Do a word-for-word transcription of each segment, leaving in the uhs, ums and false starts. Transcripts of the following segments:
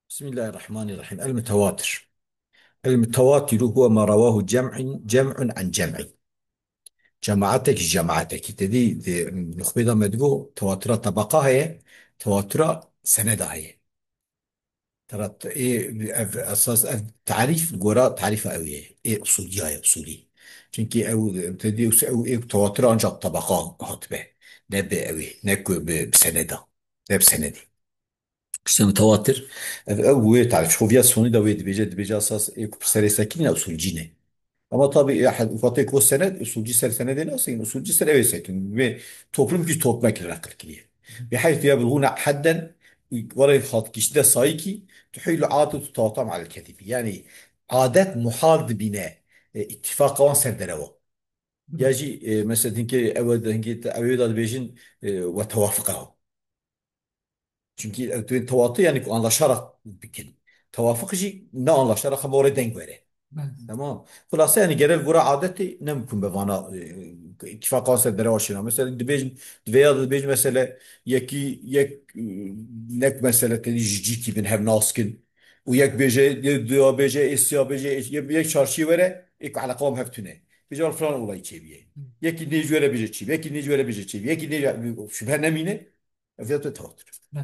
Bismillahirrahmanirrahim. El-mutewatir. El-mutewatiru huve ma revahu cem'un, cem'un an cem'in. Cemaatek ji cemaatekî. Te dî, di nuxbê de me digo, tewatira tebeqa heye, tewatira seneda heye. Tera t-, ê, ev esas, ev tarîf, gora tarîfa ew ye. Ê usulî ye, usulî. Çunkî ew, te dî, ew ê tewatira ancak tebeqa hatibe. Ne bi ew ê, ne ku bi, bi seneda. Ne bi senedê. Kiştê mutewatir, ev, ew wê tarîf, xwe viya sonî de wê dibêje, dibêje esas ê ku pirserê sekîn ne usulcî ne. Ama tabii, ya, he-, fatê ku senet, usulcî ser senedê nasekin, usulcî ser ew ê sekin. Wê toplum ki toplumekî reqil kiriye. Bi heythu yebluğuna hedden, were hat kiştî de sayîkî, tuhîlu adetu tawatam alel kezîbî. Yani adet muhal dibîne, e, ittifaqa wan ser derewa. Ya jî, e, mesela, hinkê ew, hinkê te-, ew ê da dibêjin, e, we tewafiqa. Çünkü ew tên tewatî, yani ku anlaşarak bikin. Tewafuk jî ne anlaşarak, hema orê deng were. Belê. Tamam. Xulase, yani gerek gora adetê ne mumkin be vana, e, ittifaqan ser derewa şêna. Mesela dibêjin, divê ya dibêjin mesela yekî, yek, e, nek mesela tenî ji cîkî bin hev nas kin. Û yek bêje, yek duya bêje, ê siya bêje, ê, yek, yek çarşiyê were, ê ku eleqa wan hev tune. Bêje wala filan olayî çêbiye. Yekî nêj were bêje çêbiye, yekî nêj were bêje çêbiye, yekî nêj şübhe nemîne. Ev ya te tewatir. Belê.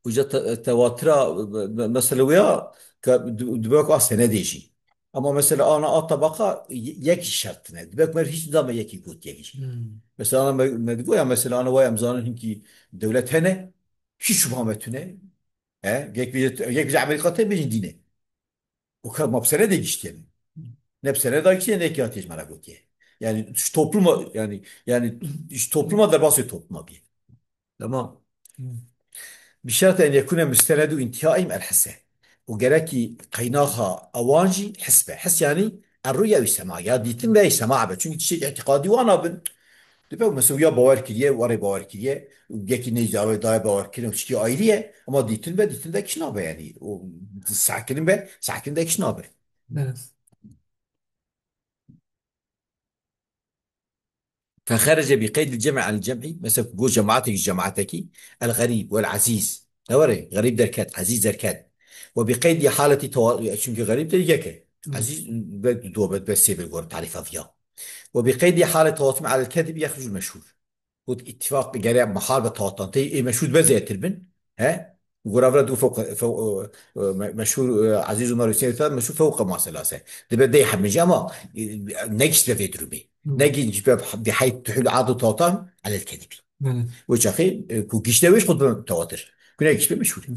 Uca te-, tewatira, me-, me-, mesele wê ya ke di-, dibe wek a senedê jî. Ama mesela ana a tabaka ye-, yek jî şert tine. Dibe wek me hîç nizam me yekî got yek jî. Hmm. Mesela ana me, me digo ya mesela ana waya em zanin hinkî dewlet hene, hîç şubha me tune. He? Yek bêje, yek bêje Amerîka te bêjin dîne. O ka ma bi senedê giştiye ne. Ne bi seneda giştiye, ne ki hatiye ji me re gotiye. Yani ji topluma, yani, yani ji topluma derbasê topluma bîye. Tamam. Hmm. Bi şertê en yekune müstenedu intihaim el hisse. Û gerekî qeynaxa ewan jî his be. His yani er-ru'ye wî sema. Ya dîtin be, sema be. Çünkü tiştek îtîqadî wana bin. Dibe mesela ya bawer kiriye, warê bawer kiriye. Yekî nêzî daye bawer kirin, tiştî ayrî ye. Ama dîtin be, dîtin de kiş nabe yani. O sakirin be, sakirin de kiş nabe. Evet. Fexerece bi qeydil cem'i anil cem'i, mesela ku got cemaatek ji cemaatekî, el xerîb wel ezîz. Ne were, xerîb derket, ezîz derket. Ve bi qeydi haleti tewa-, çünkü xerîb de yek e. Hı. Ezîz be du be, be sê be gor tarifa viya. Ve bi qeydi halet tewatum alel kezib yexrucul meşhur. Got ittifaq gere mehal be tewatantê ê meşhur be zêtir bin. He? Gora vira du fewq, fewq, e, e, me-, meşhur, e, Aziz Umar Hüseyin ta meşhur fewq ma selase. Dibe dey hemî jî ama, e, ne gişt be vê durumê. Hı. Ne gişt be bi heyt tuhul adu tawtan alel kedibi. Belê. O çaxê, e, ku gişte wê xut be tewatir. Ku ne gişt be meşhur. Hı.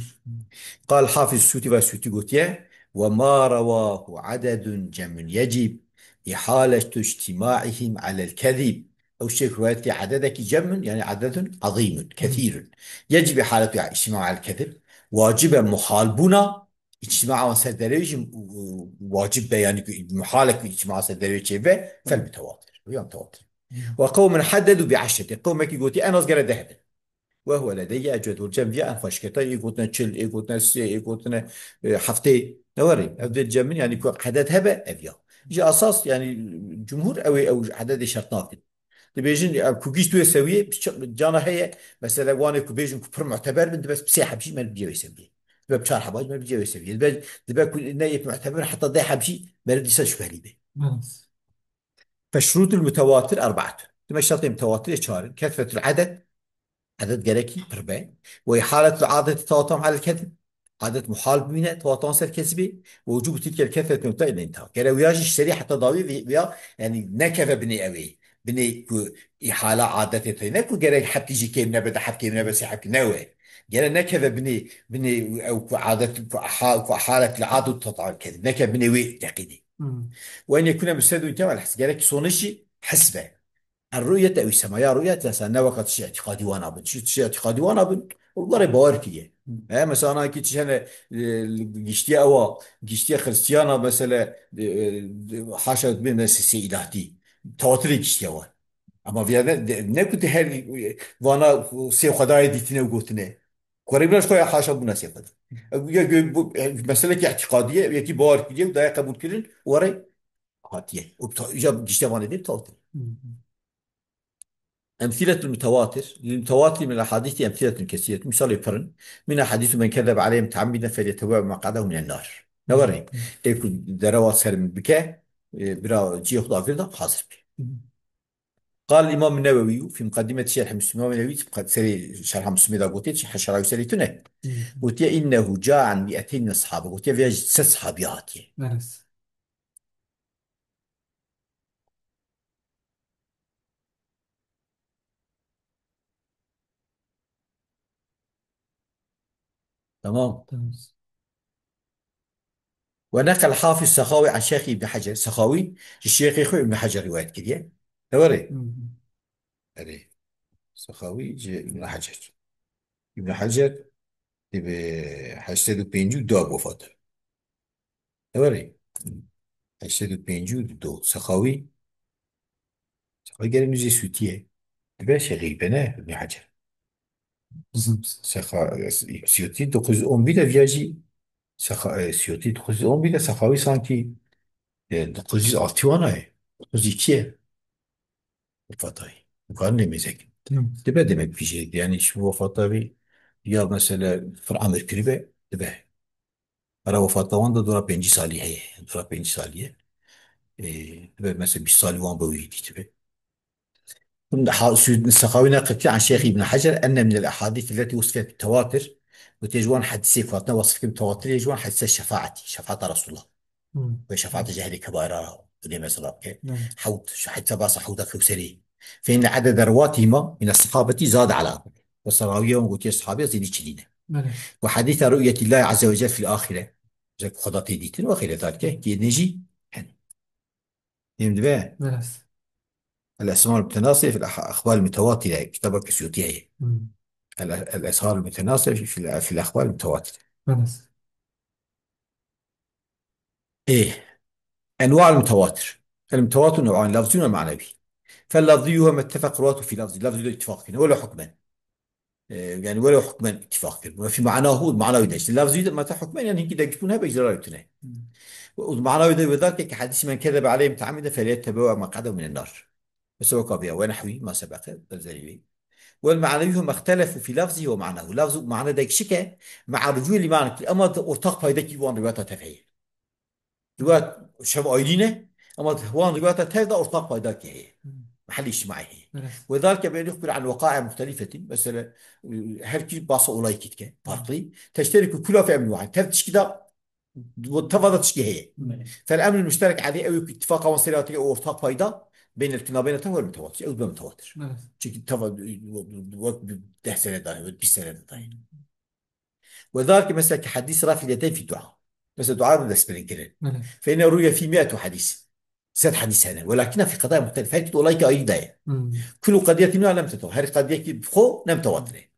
Qal Hafiz Suti ve Suti gotiye, "Ve ma revahu adedun cem'un yecib ihaletu içtimaihim alel kezib." Ew şêk rivayet ki adedekî cem'un, yani adedun azîmun, kethîrun. Yecib ihaletu içtima alel kezib. Wacib e muhalbûna içtima wan ser derê jî, wacib be, yani ku muhal e ku içtima ser derê çêbe, fel mutewatir. Yan tewatir. Ve qewmun heddedu bi eşreti. Qewmekî gotî en az gere deh bin. Ve huve ledeyye ecwedul cem, viya en xweşketa, ê gotine çil, ê gotine sê, ê gotine, e, heftê. Ne werê? Ev dê cem min, yani ku edet hebe, ev ya. Ji esas, yani cumhur ew ê, ew ededê şert nakin. Dibêjin, ev ku gişt wê sewiyê, bi ça-, cana heye, mesela wanê ku bêjin ku pir muteber bin, dibe sê heb jî me bicê wê sewiyê. Dibe bi çar heba jî me bicê wê sewiyê. Dibe, dibe ku ne yê muteber, heta deh heb jî me dîsa şübhelî be. Evet. Feşrutul mutewatir erbaatun. Dime şertê mutewatirê çar in. Kethretul aded, aded gerekî pir be. Ve ihaletul adeti tewatam alel kezib. Adet muhal bimîne, tewatam ser kezibê. Ve wucubu tilkel kethretul mutlaqa ila intiha. Gere wiya jî serî heta dawî vi-, viya, yani nekeve binê ew ê. Binê ku ihala adetê te. Ne ku gerek hepkî jî kêm nebe, de hep kêm nebe, sê hepkî ne we. Gere nekeve binê, binê ew ku adet, ku ha-, ku halet li adu tewatam kezib. Neke binê wê teqîdê. Hmm. Ve en yekune müsnedun kemal his. Gerek sonuç jî his be. Er-ru'yet ew sema. Ya ru'yet mesela ne weka tiştê îtîqadî wana bin. Tiştê, tiştê îtîqadî wana bin. Were bawer kiriye. Hmm. He, mesela ana ki tiştê hene, e, giştiye ewa, giştiye Xristiyana mesela, e, e, haşa bin mesela sê îlahtî. Tewatirê giştiye wan. Ama viya ne, de-, ne ku di her, e, vana sê xwedayê dîtine û gotine. Kurê bila ji xwe ya haşa bûna sê xweda. E, ya, ya, bu, e, meselekî îtîqadî ye, yekî bawer kiriye û daye qebûl kirin, were hatiye. Û ta-, îca gişte vanê dê tawte. Hı hı. أمثلة المتواتر، للمتواتر من الأحاديث أمثلة كثيرة. Misalê pir in. منها حديث من كذب علي متعمدا فليتبوأ مقعده من النار. Ne were? Ê ku derewa ser min bike, e, bira cihê xwe de avêr de hazir be. قال الإمام النووي في مقدمة شرح مسلم، Îmam Newewî serê şerha Muslimê de gotiye, şerha wî serê tune. Gotiye, إنه جاء عن مئتين من الصحابة. Gotiye, vêya ji sed sahabiya hatiye. Beres. Tamam. Tamam. ونقل الحافظ السخاوي عن شيخه ابن حجر. Sexawî ji şêxê xwe Îbn Hecer rîwayet kiriye. Li werê. Hı hı. Erê. Sexawî ji Îbn Hecer. Îbn Hecer dibe heşt sed û pêncî û du wefat. Li werê. Heşt sed û pêncî û du. Sexawî. Sexawî gerek nûzê Sûtî ye. Dibe şêxê be ne Îbn Hecer. Sexa-, Siyotî dokuz yüz on bir de viya jî Sexa-, e, Siyotî dokuz yüz on bir de Sexawî sankî, e, dokuz yüz altı wana ye. Dokuz yüz iki ye. Wefata wî. Dikarin lê mêzek. Tamam. Dibe demek vî jê. Yani şu wefata wî ya mesela pir emir kiribe, dibe. Ara wefata wan de dora pêncî salî heye. Dora pêncî salî ye. E, dibe mesela bîst salî wan be wî dîtibe. Sexawî neqiltiye an Şeyh İbn Hacer, enne minel ehadîs elleti wusifet bi tewatir, gotiye ji wan hedîsê ku hatine wasif kirin bi tewatir, yê ji wan hedîse şefaetî, şefaeta Resulullah. Hmm. Ve şefaeta cehlê kebaira, dunê mesela ke. Hmm. Hewt, şu hedîse basa hewda Kewserî. Fe inne edede rewatihima mine sahabetî zade ala. Ve serawiye wan gotiye sahabiya zêdî çilîne. Belê. Ve hedîse ru'yetillahi azze ve cel fil ahire. Zek Xweda tê dîtin ve xêre dake, ki nejî hen. Fêm dibe? Beres. El-Esmaul Mutenasire fil Ahbal Mutewatire, kitaba ke Suyutî heye. Hmm. El, El-Esmaul Mutenasire fil, fil Ahbal Mutewatire. Beres. Ê. Enwa'ul mutewatir. El mutewatir nev'an, lafzî ve manevi. Fel lafzî huve mettefek ruwatu fî lafzî. Lafzî de ittifak kine. Welo hukmen. E, yani welo hukmen ittifak kirin. Ve fî manahu, mana wî de işte. Lafzî de meta hukmen yani hinkî degişbûn hebe icra tune. Hmm. Ve û mana wî de wê dar ke, ke hadîsî men kezebe aleyhi mutaammiden felyetebewe meq'adehu minen nar. Mesela weka vêya, ve nehwî ma sebeke, benzerî wî. Ve manewî hum ihtelefu fî lafzî ve manahu. Lafz û mana degişike, me'a rucû lî manekî. Ama de ortak paydakî wan rivayeta tev heye. Riwayet şev ayrî ne, ama wan rivayeta tev de ortak paydakî heye. Hmm. Mehellî îctimaî heye. Evet. Ve zalike beyne yuxbir an weqa'i muhtelifetin. Mesela, e, her kî basa olayekî dike, farklı. Teşteriku kula fi emrin wahid. Tev tişkî de, teva de tişkî heye. Evet. Fel emrul müşterek aleyh, ew ku ittifaka wan serê hatike, o ortak payda, beynel kina beyne tev wal mutewatir. Ew be mutewatir. Evet. Çünkü teva, e, wek deh sene daye, wek bîst sene daye. Ve zalike mesela ki hadîs raf'il yedeyn fî dua. Mesela dua rû destpêrin kirin. Belê. Fe inne rûye fî mi'etu hadîs. Sed hadîs hene. Welakîna fî qedaya muhtelif. Her kî olayekî ayrî daye. Hmm. Kullu qediyetin lem tetewa. Her qediyekî bi xwe ne mutewatir e.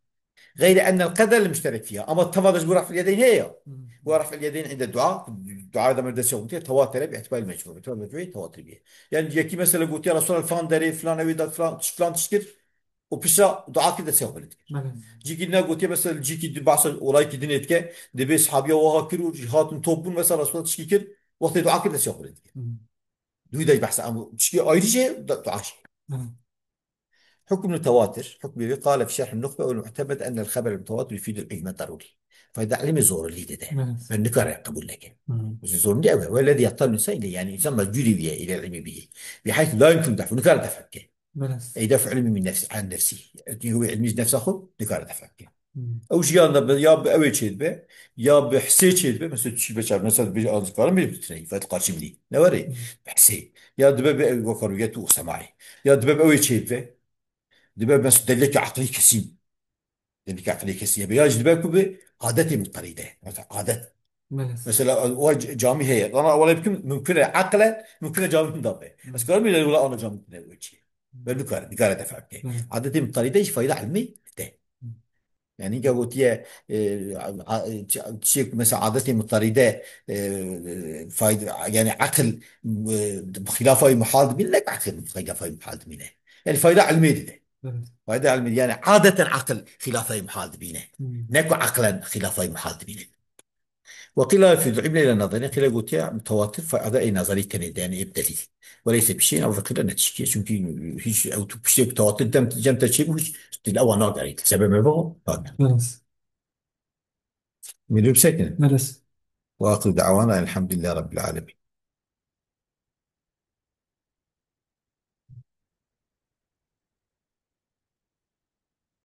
Geyre ennel qeder li müşterek fîha. Ama teva de ji bo raf'il yedeyn heye ya. Hmm. Ve raf'il yedeyn inde dua. Dua da merdesi yok. Tewatir bi ihtimal mecbur. Ihtimal mecbur tewatir biye. Yani yekî mesela gotiye Resulullah filan derê, filan evi da, filan tiş, filan tiş kir. û pişta dua kir, destê xwe li dikir. Belê. Cîkî ne gotiye mesela cîkî di bahsa olayekî dinê dike, dibê sahabiya wiha kir û hatin top bûn mesela Resulullah tişkî kir, wextê dua kir destê xwe li dikir. Hı. Dû de behsa em tişkî ayrı şey, da-, dua şey. Hı. Hukm mutewatir, hukmê wê qale fi şerh nukbe ve mu'temed ennel xeber mutewatir yufidul ilme daruri. Fayda ilmê zorunlî dide. Hı. Ben nikare qebul neke. Hı. Zorunlî ew e. Ve lezî yattal insan ile, yani insan mecbûrî wiye ile ilmi bihi. Bi haythu la yumkin def, nikare def bike. Beres. Ey def ilmi min nefsi, an nefsi. Ê wê ilmî ji nefsa xwe nikare def bike. Hmm. Ew jiyan de bi, ya bi ew ê çêdibe, ya bi hisê çêdibe. Mesela çi beçar, mesela bi azkarin bir bitine, ifade karşımdi. Ne var ê? Hmm. Bi hisê. Ya dibe bi ew wekar yetu û semai. Ya dibe bi ew ê çêdibe. Dibe mesela delilek aqlî kesî. Delilek aqlî kesî. Ya bi, ya jî dibe ku bi adetê mutarîde. Mesela adet. Beres. Mesela, o c-, camî heye. Ana wele bikim, mümkün e, aqlen, mümkün e camî hunda be. Hı. Ez karim bile wele ana camî ne o çi. Ve nikare, nikare def bike. Hı. Adetê mutarîde hiç fayda ilmî de. Hı. Yani, ke gotiye, e, a, a, ç-, şey, mesela adetê mutarîde, e, fayda, yani aqil, e, xilafayı muhal dibîne, ne aqil xilafayı muhal dibîne. Yani fayda ilmî de. Evet. Fayda ilmî, yani adeten aqil xilafayı muhal dibîne. Hmm. Ne ku aqlen xilafayı muhal dibîne. وقيل في العلة إلى نظرين، قيل gotiye mutawatir faîda ê nazerî tenê de, yani ê bi delîl. وليس بشيء، ew qîle ne tiştî ye, çunkî hîç ew tu piştê ku tewatir dem, cem te çêbû, hîç tu li ewa nagerî. Sebeb me bo, nagerî. Xelas. Mîrû bisekine. Xelas. وآخر دعوانا الحمد لله رب العالمين.